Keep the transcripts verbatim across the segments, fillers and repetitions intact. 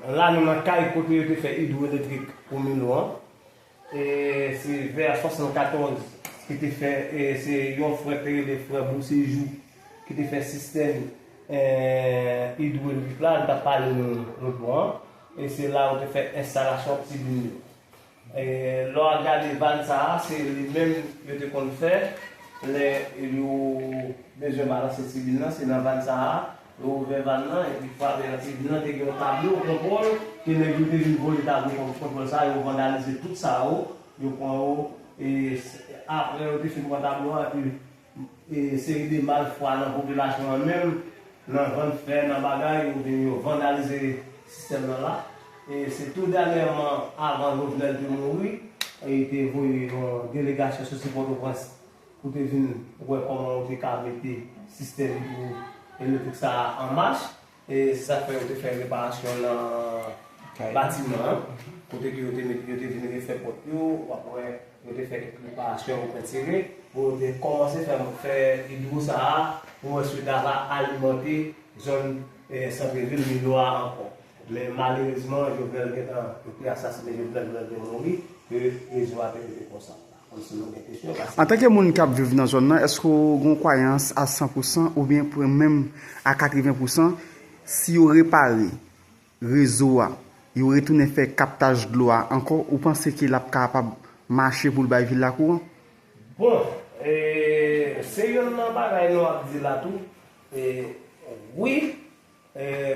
La nou nan kay kote yo te fè idwoelektrik pou Milo an. E se vè swasannkatòz ki te fè, e se yon frè te rele frè Bousejou ki te fè sistèm, e, idwoelektrik la, li t ap pale nou lòt bò an. E se la yo te fè enstalasyon tibin yo. E, lè w ap gade vàn sa a, se li menm yo te konn fè lè yo bezwen balanse tibin nan, se nan vàn sa a, yo ouvè vàn nan, epi frape nan tibin nan, te gen yon tablo kontwòl, ke nèg yo te vin vòlè tablo kon-, kontwòl sa a, yo vandalize tout sa yo, yo pran yo, e, s-, apre yo te fin pran tablo a, epi e, seri de malfwa nan popilasyon an menm, nan vann fè, nan bagay, oubyen yo vandalize sistèm nan la. E se tou dènyèman, avan Jovenel te mouri, e te voye yon delegasyon soti Pòtoprens pou te vin wè kòman yo te ka mete sistèm idwoelektrik sa a an mach. E se sa k fè yo te fè reparasyon nan batiman an, kote ke yo te met, yo te vin refè pòt yo, apre yo te fè kèk reparasyon, yo pentire, pou yo te kòmanse fè, fè idwo sa a, pou answit la va alimante zòn, e, santrevil Milo a ankò. Men malerezman, Jovenel gentan, yo te asasinen Jovenel, Jovenel te mouri, ke rezo a te rete konsa. Antanke moun k ap viv nan zòn nan, èske w gen yon kwayans a san pousan oubyen pwen menm a katreven pousan, si yo repare rezo a, yo retounen fè kaptaj dlo a ankò, ou panse ke l ap kapab mache pou l bay vil la kouran? Bon, e, se youn nan bagay nou ap di la tou. E, wi, E,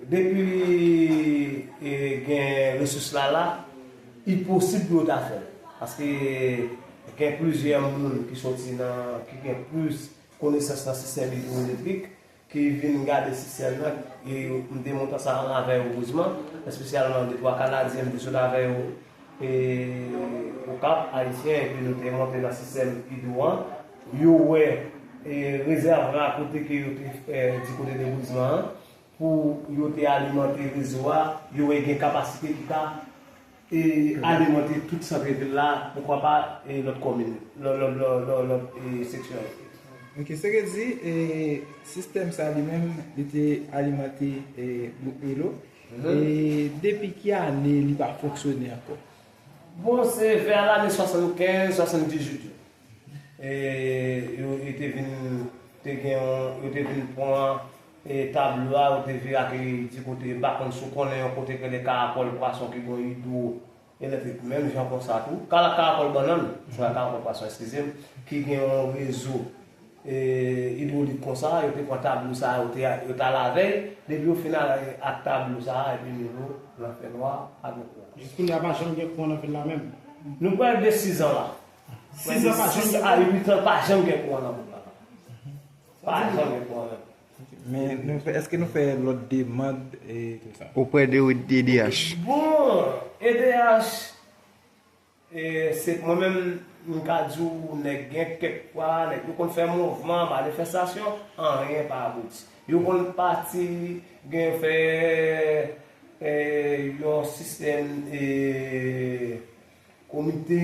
depi, e, gen resous la la, li posib pou yo ta fè l. Paske gen plizyè moun ki soti nan, ki gen plis konesans nan sistèm idwoelektrik, ki vin gade sistèm nan, e m te monte ansanm avè yo, erezman, espesyalman de twa Kanadyen, m te sot avè yo, e, Okap, Ayisyen, epi nou te monte nan sistèm idwo an. Yo wè, e, rezèvwa kote ke yo te, e, di kote debrizman an, pou yo te alimante rezo a, yo wè gen kapasite ki ka, e, alimante tout santrevil la, poukwa pa, e, lòt komin, lòt, lòt, lòt, lòt, lòt, e, seksyon. Ok, se vle di, e, sistèm sa li menm, li te alimante, e, gwoup Milo. E depi ki ane li pa fonksyone ankò? Bon, se vè lane swasannkenz, swasanndizuit yo. E, yo, yo te vin, te gen yon, yo te vin pran, e, tablo a, yo te vire ak li di kote, m pa konn si w konnen yon kote ki rele Karakòl Pwason ki gen yon idwo elektrik, menm jan konsa tou. Kara-, Karakòl Bannann, se pa Karakòl Pwason, eskize m, ki gen yon rezo, e, idwolik konsa, yo te pran tablo sa, yo te, yo t al avè l, depi yo fin al ak tablo sa, epi Milo nan fènwa, pa gen kouran. Jis kounye a pa janm gen kouran nan vil la menm. Nou pral de sizan la. Sizan pa janm gen kouran? A uit an pa janm gen kouran nan vil la. Pa janm gen kouran menm. Men nou fè, èske nou fè lòt demann e tout sa? Oprè de E D H. Bon, E D H, e, se mwen menm, m ka di w, nèg gen kèk fwa, nèg yo konn fè mouvman, manifestasyon, anyen pa abouti. Yo konn pati, gen fè, e, yon sistèm, e, komite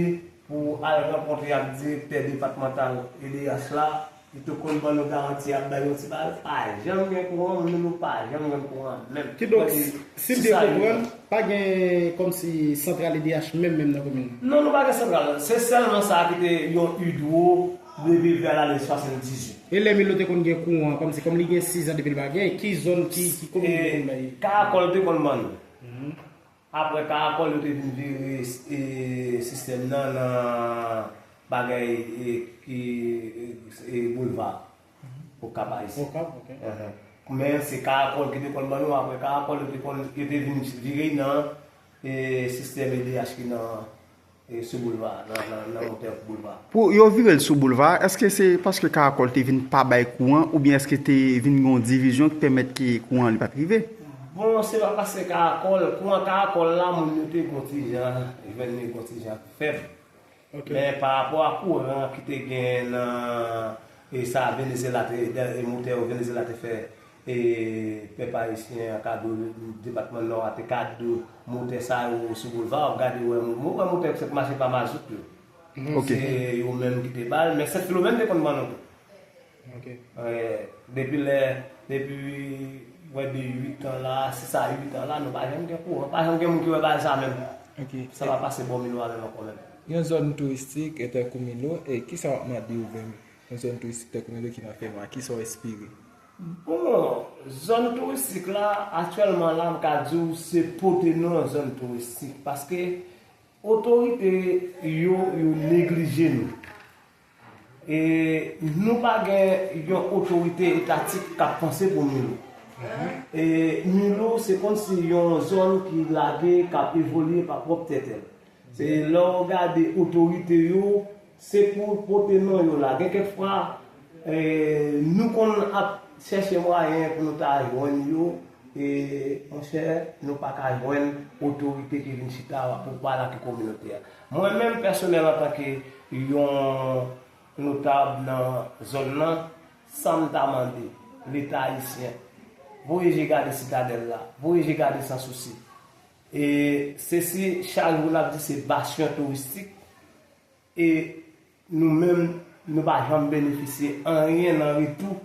pou al rankontre ak direktè depatmantal E D H la, li te konn ban nou garanti y ap bay yon ti bagay, pa janm gen kouran, moun yo pa janm jwenn kouran menm. Kidonk, si m byen konprann, pa gen kòmsi santral E D H menm, menm nan komin nan? Non, nou pa gen santral. Se sèlman sa ki te yon idwo depi vè lane swasanndizuit. E lè Milo te konn gen kouran, kòmsi, kòm li gen sizan depi l pa gen, ki zòn, ki, ki komin li te konn bay? Karakòl te konn ban nou. Apre Karakòl, yo te vin vire, e, sistèm nan nan bagay, e, ki, e, e, boulva Okap Ayisyen. Okap, ok. Enhen. Men se Karakòl ki te konn ban nou, apre Karakòl, yo te konn, yo te vin vire nan, e, sistèm E D H ki nan, e, sou boulva, nan, nan, nan motè boulva. Pou yo vire l sou boulva, èske se paske Karakòl te vin pa bay kouran, oubyen èske te vin gen yon divizyon ki pèmèt ke kouran li pa t rive? Bon, se pa paske Karakòl, kouran Karakòl la, moun yo te gon ti jan, jwenn li gon ti jan fèb. Ok. Men pa rapò a kouran ki te gen nan, e sa Venezuela te, e motè Venezuela te fè, e pèp ayisyen an kado, depatman Nò a te kado motè sa yo sou boulva, w ap gade, wè, mwen wè motè k mache pa mazout yo. Ok. Se yo menm ki te ba l, men Sent Filomèn te konn ban nou tou. Ok. E, depi lè, depi Mwen de uit an la, sis a uit an la, nou pa janm gen kouran. Pa janm gen moun ki wè bagay sa menm. Ok. Sa pa pase bò Milo a menm ankò menm. Yon zòn touristik, e tankou Milo, e kisa w ap mande ou menm? Yon zòn touristik tankou Milo ki nan fèmen an, kisa w espere? Bon, zòn touristik la, aktyèlman la, m ka di w se pote non zòn touristik. Paske otorite yo, yo neglije nou. E nou pa gen yon otorite etatik k ap panse pou nou. E Milo se kòmsi yon zòn ki lage, k ap evolye pa pwòp tèt l. Se lè w gade otorite yo, se pou pote non yo la. Gen kèk fwa, e, nou konn ap chèche mwayen pou nou ta jwenn yo, e, monchè, nou pa ka jwenn otorite ki vin chita pou pale ak kominote a. Mwen menm pèsonèl antanke yon notab nan zòn nan, sa m ta mande Leta ayisyen, voye je gade Sitadèl la, voye je gade Sansousi. E se si chak jou n ap di se basyon touristik, e nou menm, nou pa janm benefisye anyen nan retou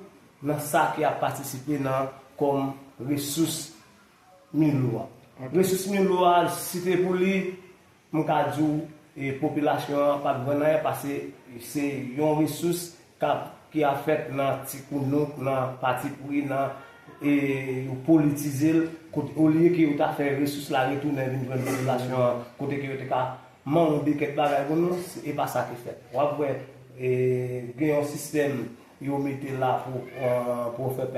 nan sa ki ap patisipe nan kòm resous Milo a. Resous Milo a, si te pou li, m ka di w, e, popilasyon an p ap jwenn anyen, paske se yon resous k ap, ki ap fèt nan ti kounouk, nan patipri, nan, e, yo politize l, kote, olye ke yo ta fè resous la retounen vin jwenn popilasyon an, kote ke yo te ka mande kèk bagay pou nou, se, e pa sa ki fèt. W ap wè, e, gen yon sistèm yo mete la pou, e, pou fè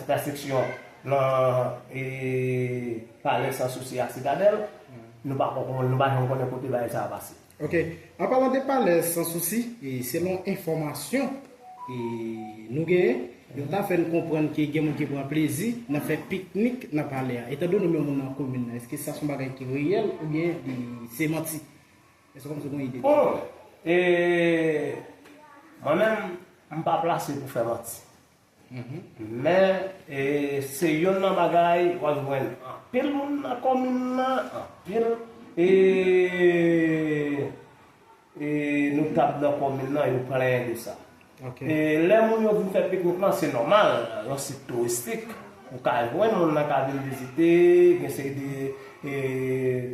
pèseksyon nan, e, Palè Sansousi ak Sitadèl, nou pa konprann, nou pa janm konnen kote bagay sa a pase. Ok. An palan de Palè Sansousi, e, selon enfòmasyon, e, nou genyen, yo ta fè n konprann ke gen moun ki pran plezi nan fè piknik nan palè a. Etan done w menm ou nan komin nan, èske sa se yon bagay ki reyèl oubyen li se manti? Èske w kòmanse gen yon ide? Bon, e, mwen menm, m pa plase pou fè manti. Men, e, se yonn nan bagay w ap jwenn anpil moun nan komin nan, anpil, e, e, notab nan komin nan, yo plenyen de sa. E lè moun yo vin fè piknik lan, se nòmal, yon sit touristik, ou ka jwenn moun nan ka vin vizite, gen seri de, e,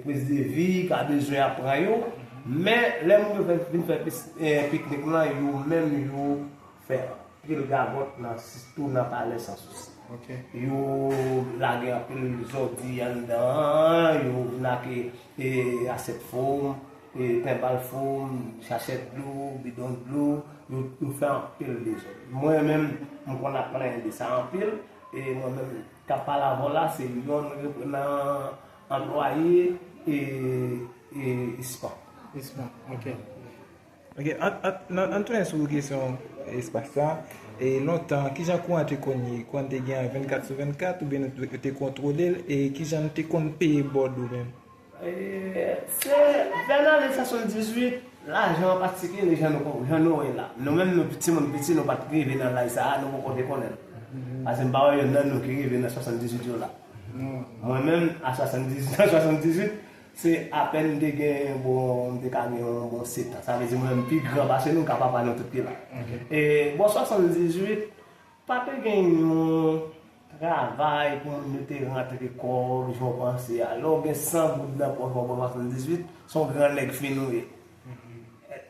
priz de vi ka bezwen ap pran yo. Men, lè moun yo fè, vin fè pis- e, piknik lan, yo menm yo fè anpil gagòt nan, sitou nan Palè Sansousi. Yo lage anpil zòdi anndan an, yo vin ak, e, asyèt fom, e, tenbal fom, sachè dlo, bidon dlo, yo, yo fè anpil dezòd. Mwen menm, m konn ap plenyen de sa anpil, e mwen menm k ap pale avè w la, se yonn nan anplwaye, e, e, ISPAN. ISPAN, ok. Ok, an, an, nan, ann tounen sou kesyon espas la. E lontan, kijan kouran te konn ye? Kouran te gen an vennkat sou vennkat oubyen nou te, te kontwole l? E kijan nou te konn peye bòd ou menm? E, se vè nan ane swasanndizuit, lajan an pa t sikile jan nou, jan nou wè la. Nou menm, nou timoun piti, nou pa t rive nan laj sa a, nou poko te konnen l. Paske m pa wè yonn nan nou ki rive nan swasanndizuit yo la. Mwen menm, a swasanndizuit, nan swasanndizuit, se apèn m te gen, bon, m te ka gen yon bon sèt an. Sa vle di mwen menm pi gran pase nou, m ka papa nou tout ki la. E, bò swasanndizuit, pa te gen yon travay pou moun yo te rantre kòb, jan w panse a. Lè w gen san goud nan pòch ou bò swasanndizuit, se yon gran nèg fin ou ye.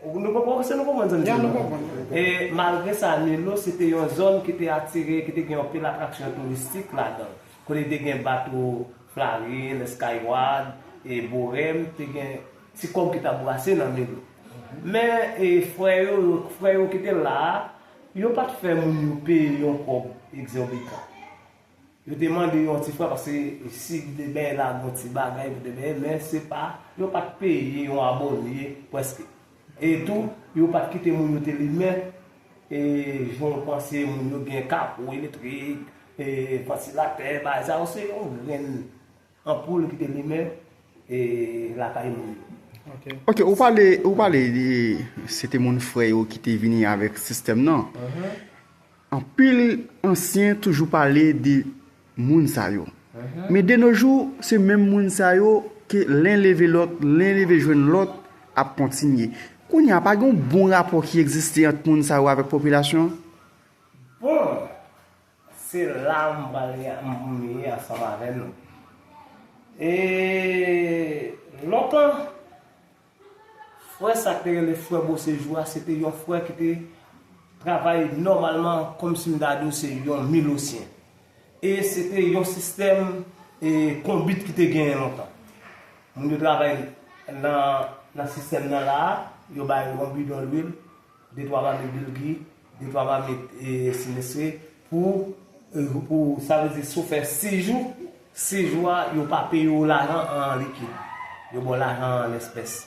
Nou konprann, se nou konprann sa m di nou. E malgre sa, Milo se te yon zòn ki te atire, ki te gen anpil atraksyon touristik ladan l. Kote te gen bato Flarin, Skyward, e Bohème, te gen ti kòb ki t ap brase nan Milo. Men, e, frè yo, frè yo ki te la a, yo pa t fè moun yo peye yon kòb egzòbitan. Yo te mande yon ti frè, paske si te benyen la, gon ti bagay pou te benyen, men se pa, yo pa t peye yon abòne, prèske. E tou, yo pa t kite moun yo te limen, e, jan w panse, moun yo gen kapo elektrik, e, vantilatè, bagay sa yo, se yon grenn anpoul ki te limen, e, lakay moun yo. Ok, ou pale, ou pale de, se te moun frè yo ki te vini avèk sistèm nan. Anpil ansyen toujou pale de moun sa yo. Men de nos jours, se menm moun sa yo ke len leve lòt, len leve jwenn lòt, ap kontinye. Kounye a, pa gen yon bon rapò ki egziste ant moun sa yo avèk popilasyon an? Bon, Se la m pral ye, m, m ye ansanm avè nou. E lontan, frè sa k te rele frè Bosejou a, se te yon frè ki te travay nòmalman, kòmsi m ta di w se yon milosyen. E se te yon sistèm, e, konbit ki te genyen lontan. Moun yo travay nan, nan sistèm nan la a, yo ba yo yon bidon lwil, de twa mamit bilgi, de twa mamit, e, sinestre, pou, e, pou, sa vle di, si w fè sis jou, sis jou a, yo pa peye w lajan an likid. Yo ba w lajan an espès.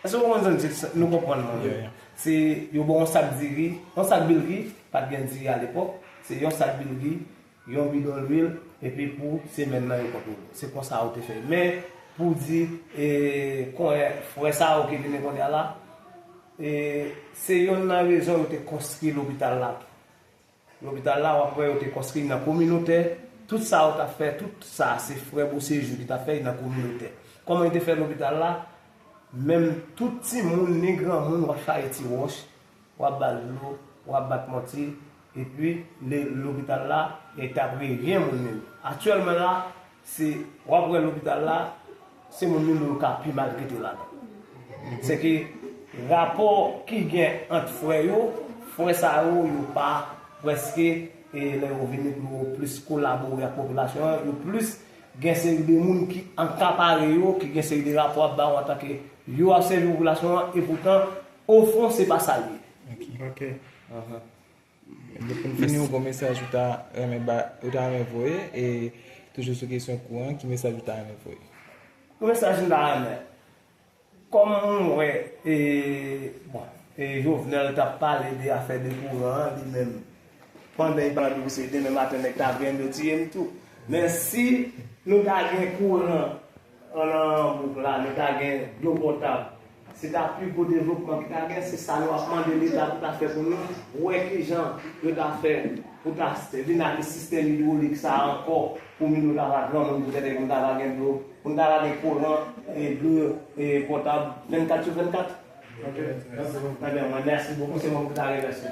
Èske w konprann sa m di? Nou konprann, mwen menm. Se, yo ba w yon sak diri, yon sak bilgi, pa t gen diri alepòk, se yon sak bilgi, yon bidon lwil, epi pou semèn nan yo kontwole w. Se konsa yo te fè. Men, pou di, e, konnen frè sa yo ki vini kounye a la, e, se youn nan rezon yo te konstwi lopital la tou. Lopital la, w ap wè yo te konstwi nan kominotè. Tout sa yo t ap fè, tout sa, se frè Bosejou ki t ap fè nan kominotè. Kòman yo te fè lopital la? Menm tout timoun, ni granmoun, w ap chaye ti wòch, w ap ba l dlo, w ap bat manti, epi le, lopital la, e t ap revyen moun menm. Aktyèlman la, se, w ap wè lopital la, se moun Milo yo ka pi maltrete ladan. Se ke rapò ki gen ant frè yo, frè sa yo, yo pa prèske, e lè yo vini pou yo plis kolabore ak popilasyon an, yo plis gen seri de moun ki akapare yo, ki gen seri de rapò ap ba yo antanke yo ap sèvi popilasyon an, e poutan, o fon, se pa sa l ye. Ok. Ok. Anhan. Donk, pou n fini, yon bon mesaj ou ta renmen ba, ou ta renmen voye, e toujou sou kesyon kouran, ki mesaj ou ta renmen voye? Yon mesaj m ta renmen. Kòm m wè, e, bon, e Jovenel t ap pale de afè de kouran an, li menm, pandan li pale pou se demen maten, nèg ta vin yo tiye m tou. Men si nou ta gen kouran, An nan bouk la, nou ta gen dlo potab. Se ta pi gwo devlopman ki ta gen, se sa nou ap mande Leta pou ta fè pou nou. Wè kijan yo ta fè pou ta vin ak sistèm idwolik sa a ankò, pou Milo ta va granmoun, poutèt nou ta va gen dlo, pou nou ta va gen kouran, e dlo, e potab vennkat sou vennkat. Ok. Ebyen, mwen, mèsi bokou, se mwen ki ta remèsye.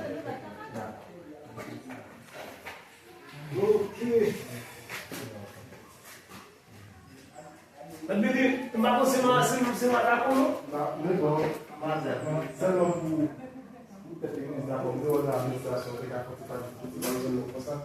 Ok. Mèt Bidi, m pa konn si ma, si, si ma dakò non. Nan, men bon, sèlman pou, pou tèt legliz la, bon, nou wè nan administrasyon, te ka fè ti pa, ti pa nou konsa.